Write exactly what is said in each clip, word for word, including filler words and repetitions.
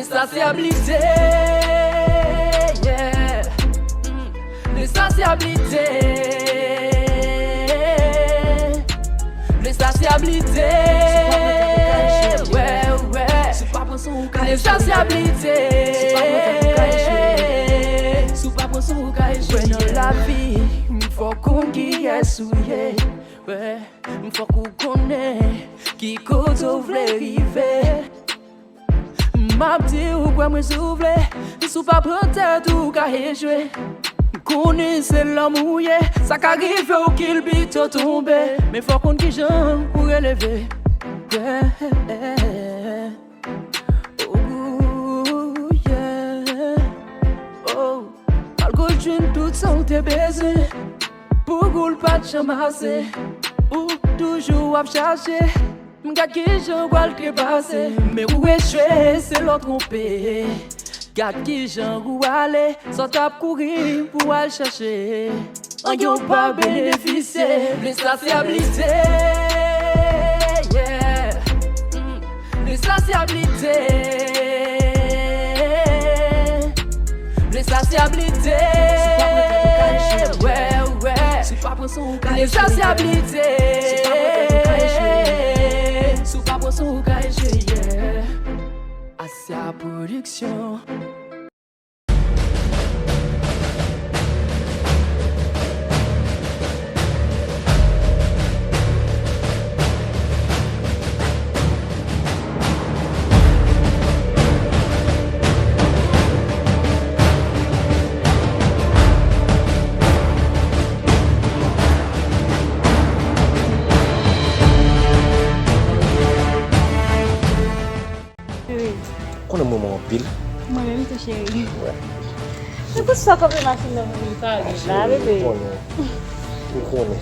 Sasyabilite, yeah. Mm. Lensasyabilite. Lensasyabilite. Wè, wè. Lensasyabilite. Wè, nan lavi, fòk ou konn kiyès ou ye. Wè, fòk ou konnen ki kote w vle rive. M ap di w kwè mwen si w vle, si w pa pran tèt ou ka echwe. M konnen se lòm ou ye, sa ka rive w kilbite w tonbe. Men fò w konn kijan pou w releve. Yeah. Oh, yeah. Oh. Malgre w jwenn tout sa w te bezwen, pou ou l pa t janm ase. Ou toujou ap chache. M gad kijan w pral trepase. Men ou echwe, se lè w twonpe. Gad kijan ou ale, sa w t ap kouri pou w al chache. Anyen w pa benefisye. Lensasyabilite, yeah. Mm. Lensasyabilite. Lensasyabilite. Wè, wè. Lensasyabilite. Si w pa pran san ou ka echwe, yeah. Asya Production. Cheri. Konnen mwen renmen w anpil. Mwen menm tou, cheri. Wè. Se pou sa w kanpe machin nan pou vin pale la, bebe. Ou konnen. Ou konnen.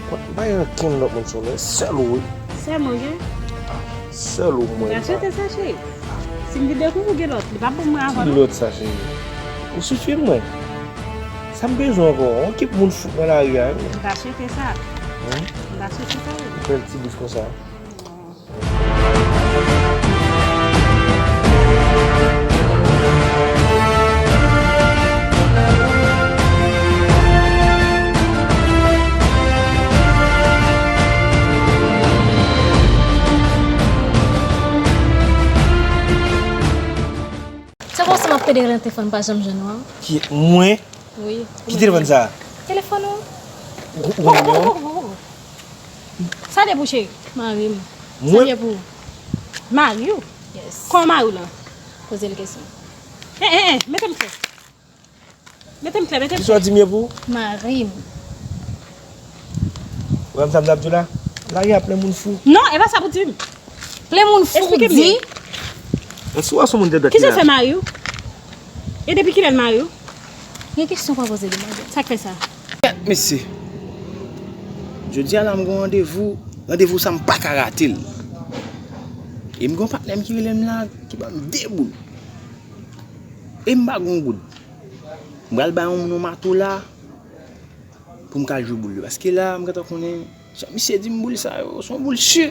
Mwen pa gen ankenn lòt moun sou mwen, sèl ou wi. Sèl mwen gen? Sèl ou mwen. M pa swete sa, cheri. Si m vin dekouvri w gen lòt, li p ap bon mwen avan non. Ki lòt sa, cheri? Ou sou fim mwen. Sa m bezwen ankò? Yon ekip moun fout nan lari a wi. M pa swete sa. M pa swete sa wi. Yon bèl ti bif konsa. Se konsa m ap pede rele nan telefòn, m pa janm jwenn ou an. Ki mwen? Wi. Ki telefòn sa? Telefòn ou. Ou, ou konn nimewo? Sa de pou cheri? Mari m. Mwen? Sa de pou ou? Mari w? Yes. Kòman mari w lan? Poze l kesyon. Eh, eh, eh, mete m klè. Mete m klè, mete m klè. Kisa w di m ye pou ou? Mari m. Ou wè m sa m t ap di w la? Lari a plen moun fou. Non, e pa sa pou di m. Plen moun fou, di. Èske w a sou moun tèt dwat ki la? Kisa l fè mari w? E depi kilè l mari w? Gen kesyon pa poze demwazèl. Sa k fè sa? Kèt mesye. Jodi a la m gen yon randevou. Randevou sa m pa ka rate l. E m gen yon patnè m ki rele m la, ki ban m de boul. E m pa gen yon goud. M pral bay yon moun yon mato la pou m ka jwe boul yo. Paske la, m gentan konnen jan misye di m boul sa yo, se yon boul si.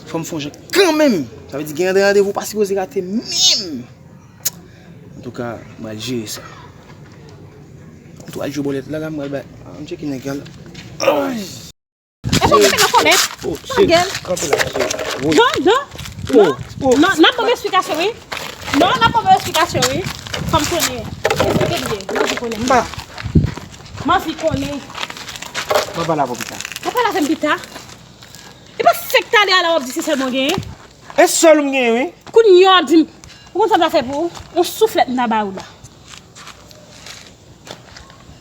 Fò m fè yon jan kanmenm. Sa vle di gen de randevou pa sipoze rate menm. Antouka, m pral jere sa. M tou al jwe bòlèt la, la, m pral bay. Ah, m tcheke nèg la. Ay! E pou ki fè nan kòlèt? Oh, shit. Kanpe la, shit. Wi. Non, non. Oh, non, oh. Non, n ap ban m esplikasyon, wi. Non, n ap ban m esplikasyon, wi. Fò m konnen. Esplike m byen. M anvi konnen. M anvi konnen. M ap pale avè w pita. W ap pale avè m pita? E pa fèk talè a la w ap di se sèl mwen genyen? E sèl ou m genyen, wi. Kounye a w ap di m, ou konn sa m ta fè pou ou? Yon souflèt m ta ba ou la.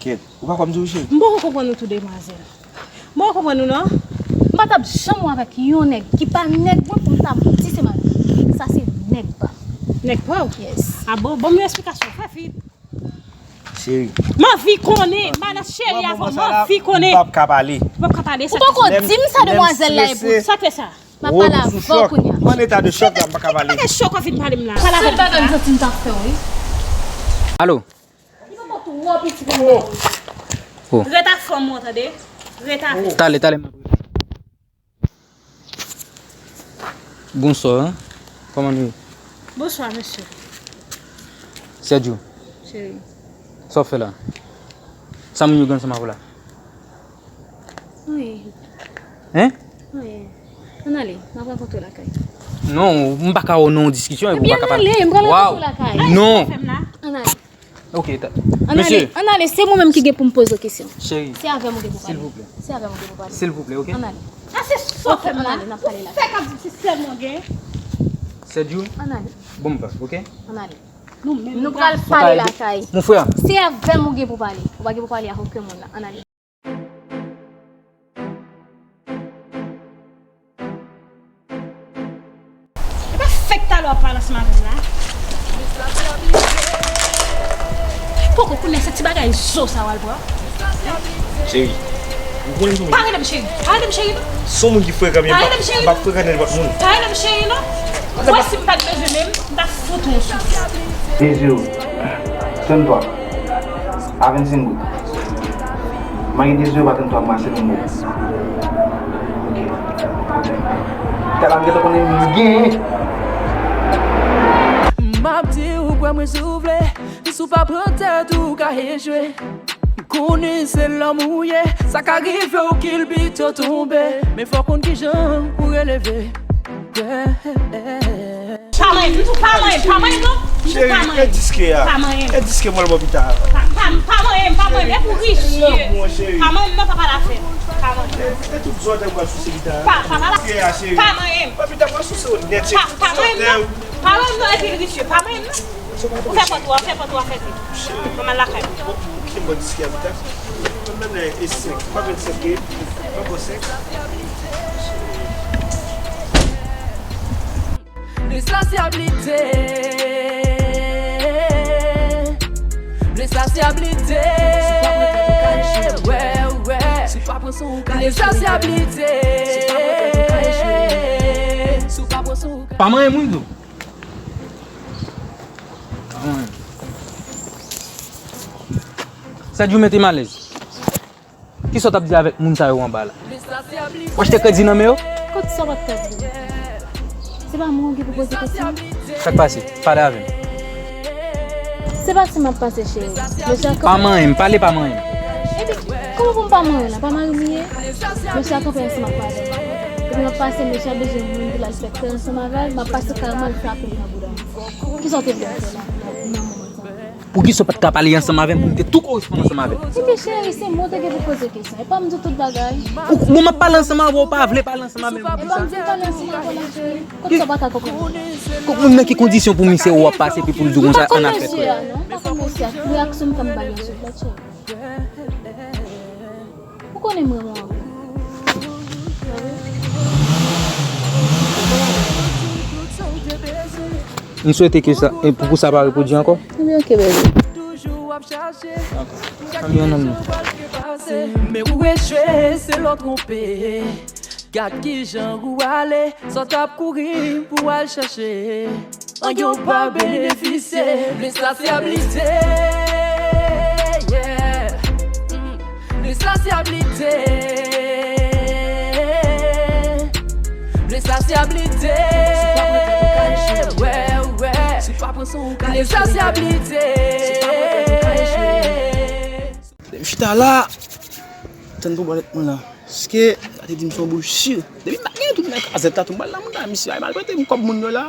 Kèt, ou pa kwè m di w, cheri? M poko konprann nou tou demwazèl. M poko konprann nou non. M pa t ap janm wè avèk yon nèg ki pa nèg mwen pou m ta di se mari m. Sa se nèg pa m. Nèg pa w? Yes. A bon? Ban m yon esplikasyon, fè vit. Cheri. M anvi konnen, madan cheri a fò, m anvi konnen. M p ap ka pale. Ou p ap ka pale, sa. Ou poko di m sa demwazèl la e pou sa k fè sa. M ap pale avè w kounye a. M an eta de chòk la, m pa ka pale. Ki bagay chòk w ap vin pale m la? Pale avè m. Sèl bagay m santi m t ap fè w, wi. Alo? Li poko twò piti pou mwen. Oh. Ret ak fanm ou an, tande? Ret avè l. Talè, talè, m ap rele. Bonswa, kòman nou ye? Bonswa, mesye. Sergio. Cheri. Sa w ap fè la? Sa moun yo gen ansanm avè w la? Anyen. Hein? Anyen. Ann ale, n ap rankontre lakay. Non, m pa ka wè w nan yon diskisyon epi w pa ka pale. Ann ale, m pral rankontre w lakay. Non. Ann ale. Ok, ta. Ann ale, ann ale, se mwen menm ki gen pou m poze w kesyon. Cheri. Se avè m ou gen pou pale. Silvouplè. Se avè m ou gen pou pale. Silvouplè, ok? Ann ale. Sa se sa w fè m la. Ann ale, n ap pale la. Fè kap di se sèl mwen gen. Sergio. Ann ale. Bon, m pa, ok? Ann ale. Nou menm. Nou pral pale Sa lakay. Mon frè. Se avè m ou gen pou pale. Ou pa gen pou pale ak okenn moun la. Ann ale. E pa fèk talè w ap pale ansanm avè m la. Poko konnen se ti bagay zo sa w al pran. Cheri, ou konnen se yon Pa rele m cheri. Pa rele m cheri non. Se yon moun ki frekan, men Pa rele m cheri m pa non. Frekan nenpòt moun. Pa rele m cheri non. Mwen si m pa t bezwen menm, m t ap fout ou yon souf. Deziro, trannntwa, a vennsenk goud. Mari Deziro pa trannntwa mwa, se trannntwa. Ok. Tèl a m gentan konnen m genyen. M ap di ou kwè mwen si w vle, si w pa pran tèt ou ka echwe. M konnen se lòm ou ye, sa ka rive w kilbite w tonbe, men fò w konn kijan pou releve. Yeah. Pa manyen m, m tou pa manyen m, pa manyen m non. M tou pa Cheri, manyen e m. diske a. Pa manyen m. E diske mwen l bò pita. Pa, pa, pa manyen m, pa manyen m. E pou riche. Non, mwen cheri. Pa manyen m non, papa l a fè. Pa manyen m. E tout zòt mwen sou se pita. Pa, papa l a Diske a, cheri. Pa manyen m. Mwen pita mwen sou se ou nèt, cheri. Pa, pa manyen m non. Pa manyen m non, epi l visye. Pa manyen m non. Ou fè pòt ou, ou fè pòt ou, ou fè pòt ou. Mwen al lakay mwen. Ki mwen diske a pita. Mwen menm la e senk. Pa vennsenk ye. Mwen bò senk. Ensasyabilite. Ensasyabilite. Wè, wè. Ensasyabilite. Pa manyen m wi tou. Pa manyen m. Sergio mete m alèz. Kisa w t ap di avèk moun sa yo anba la? W achte kredi nan men yo? Kot sa w ap tande? Se pa mwen ou gen pou poze kesyon? Sa k pase? Pale avè m. Se pa si m ap pase cheri. Mesye a Pa manyen m, pale pa manyen m. Epi, kòman pou m pa manyen w la? Pa mari m li ye? Mesye a kanpe ansanm ak madanm. Epi m ap pase, mesye a bezwen moun pou l al fè kè ansanm avè l, m ap pase kareman l frape l nan bouda m. Kisa w te vle m fè la, nan moman sa? Poukisa w pa t ka pale ansanm avè m pou m te tou koresponn ansanm avè l? Epi cheri, se mwen ou te gen pou poze kesyon. E pa m di tout bagay. Ou, bon, m ap pale ansanm avè w, ou pa vle pale ansanm avè m E pa m poukisa? di pale ansanm avè w la cheri. Kot sa w pa ka konprann? Kòk moun nan ki kondisyon pou misye ou ap pase epi pou l di w M konsa pa konn ann al fè mesye kè? A non, m pa konn mesye a. Reyaksyon m tann bagay sou la cheri. Ou konnen m renmen w anpil. M swete ke sa, e pou, pou sa pa repwodui ankò. Ebyen, ok, baby. Ann nan. Men ou echwe, se lè w twonpe. Gad kijan ou ale, sa w t ap kouri pou al chache. An yon pa benefisye. Ensasyabilite, yeah. Mm. Ensasyabilite. Ensasyabilite. Wè, wè. Ensasyabilite. Depi chita la, tann pou bòlèt mwen la. Paske sa te di m se yon boul si. Depi m pa gen tout nan kazèt la, tou m pral nan moun la, misye ay maltrete m kòb moun yo la.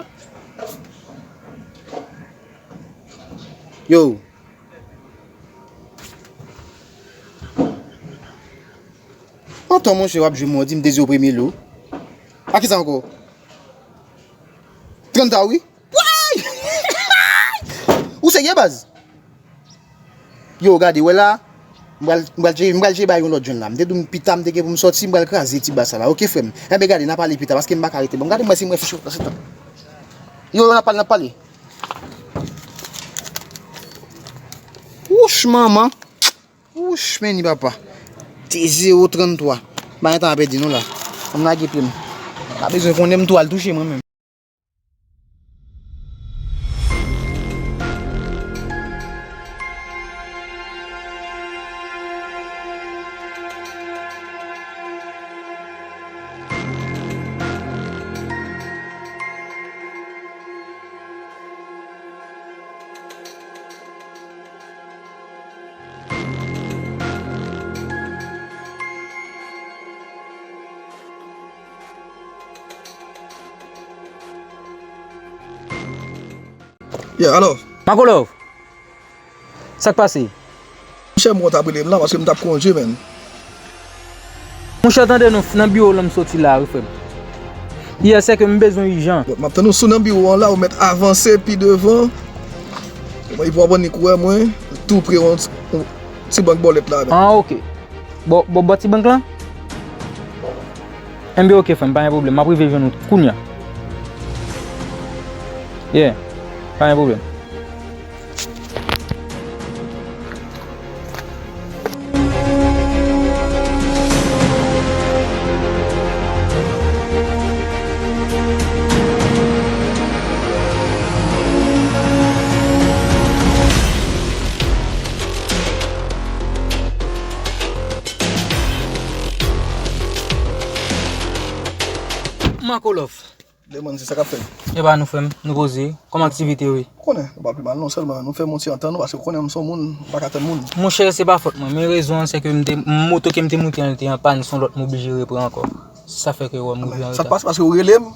Yo. Antan monchè w ap jwe mwen, w di m Dezi o premye lo. A kisa ankò? Trannta wi. Woy! Ou serye baz? Yo, gade, wè la. M pral, m pral jere, m pral jere bay yon lòt jwenn la. M te di w pita, m te gen pou m sòti, m pral kraze ti ba sa la. Oke, frè m. Enben, gade, n a pale pita, paske m pa ka rete. Bon, gade, m wè si m wè fich yo nan se tan. Yo, yo, n a pale, n a pale. Wouch, manman. Wouch, men ni papa. Te zewo tranntwa. M pa gen tan a pèdi, non, la. M lage pye m. Pa bezwen konnen m tou al touche mwen menm. Yeah, alo. Makolov, sa k pase? Monchè, mwen t ap rele m la paske m t ap kondui, menn. Monchè, tande non, nan biwo w lan m soti la, wi, frè m. Yè, sèke m bezwen ijan. Bon, m ap tann ou sou nan biwo an la, ou mèt avanse pi devan. Ou pral konprann ni kouwè mwen, tou pre yon, yon ti bank bòlèt la, menn. Ah, ok. Bò, bò, bò ti bank lan? Enben, ok, frè m, pa gen pwoblèm. M ap rive jwenn ou kounya. Yeah, pa gen pwoblèm. Makolov. Demann se sa k ap fèt. E pa nou, frè m, nou poze. Kòman aktivite yo ye? Ou konnen, nou pa pi mal non, sèlman nou fè m yon ti antann nou, paske ou konnen m se yon moun, m pa ka tann moun. Monchè, se pa fòt mwen, men rezon an se ke m te, moto ke m te moute an, li te an pàn, se yon lòt m oblije repran ankò. Se sa fè ke ou wè m rive an reta. Sa k pase, paske ou rele m,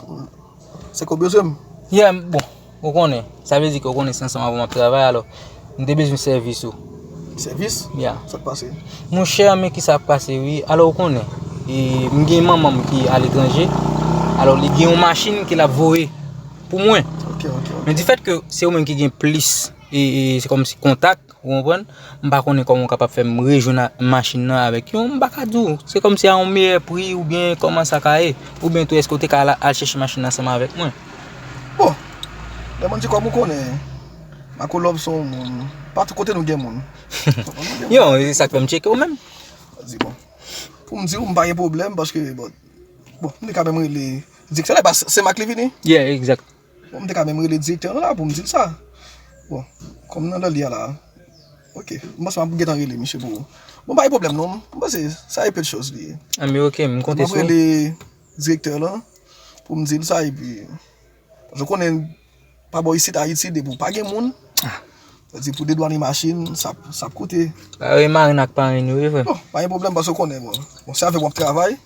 se ke w bezwen m. Yeah, bon, ou konnen. Sa vle di ke w konnen se ansanm avè w m ap travay, alò, m te bezwen sèvis ou. Sèvis? Ya. Sa k pase? Monchè, men ki sa k pase, wi. Alò, ou konnen, e, m gen manman m ki aletranje. Alò, li gen yon machin ke l ap voye pou mwen. Ok, ok, ok. Men difèt ke se ou menm ki gen plis, e, e, se kòmsi kontak, ou konprann? M pa konnen kòman w kapab fè m rejwenn a, machin nan avèk yo. M pa ka di w. Se kòmsi a yon meyè pri oubyen kòman sa ka ye. Oubyen tou, èske w te ka al, al chèche machin nan ansanm avèk mwen? Bon, Demann di kòm ou konnen, Makolov se yon moun. Patou kote nou gen moun. Yo, e sa k fè m tcheke w menm. Di bon. Pou m di w, m pa gen pwoblèm, paske, bon, bon, m te ka menm rele direktè la, e pa Senmak li vini? Yeah, egzak. Bon, m te ka menm rele direktè la pou m di l sa. Bon, kòm nan lè li a la. Ok, m panse m ap gentan rele misye pou ou. Bon, pa gen pwoblèm non. M panse sa e pèt choz li ye. Anben, ok, m konte sou ou. M ap rele direktè la pou m di l sa, epi paske w konnen, pa bò isit Ayiti, depi w pa gen moun, sa vle di pou dedwane machin, sa, sa ap koute. Ba yo e marenn ak parenn yo, wi, frè m. Bon, pa gen pwoblèm, paske w konnen, bon, bon, se avèk w ap travay.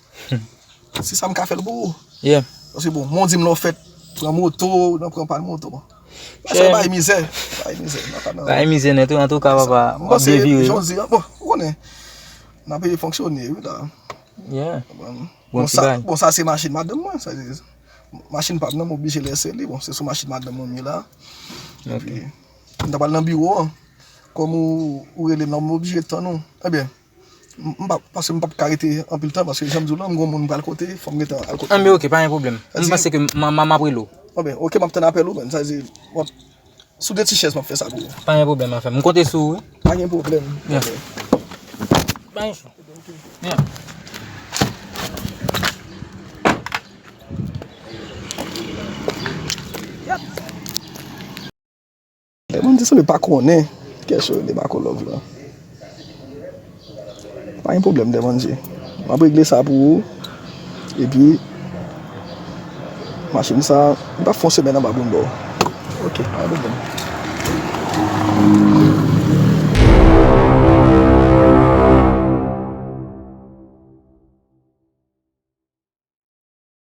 Se sa m ka fè l pou ou. Yeah. Paske, bon, men w di m lè w fèt pran moto, nan pran pàn moto, bon. Paske bay mizè, bay mizè, nan ka nan. Bay mizè nèt, wi, antouka, papa, w ap devire. Jan w di an, bon, ou konnen, n ap fonksyone, wi, la. Yeah. Bon, bon, sa, bon, sa se machin madanm mwen, sa se machin pa m nan, m oblije lese li. Bon, se sou machin madanm mwen m ye la. Ok. Epi, m ta pral nan biwo an. Kòm ou, ou rele m la, m oblije tann ou. Ebyen, m, m pa, paske m p ap ka rete anpil tan, paske jan m di w lan, m gon moun m pral kote, fò m gentan al kote. Anben, ok, pa gen pwoblèm. M panse ke m, m, m ap rele w. Anben, ok, m ap tann apèl ou, men, sa se, bon, sou de ti chèz m ap fè sa pou ou. Pa gen pwoblèm, afè m. M konte sou ou, wi. Pa gen pwoblèm. Yeah. Pa gen chou. Yeah. Lè moun di sanble pa konnen kèsyon de Makolov la. Pa gen pwoblèm, Dèmanje. M ap regle sa pou ou. Epi, machin sa, li p ap fè yon semèn anba boun ba w. Ok, pa gen pwoblèm.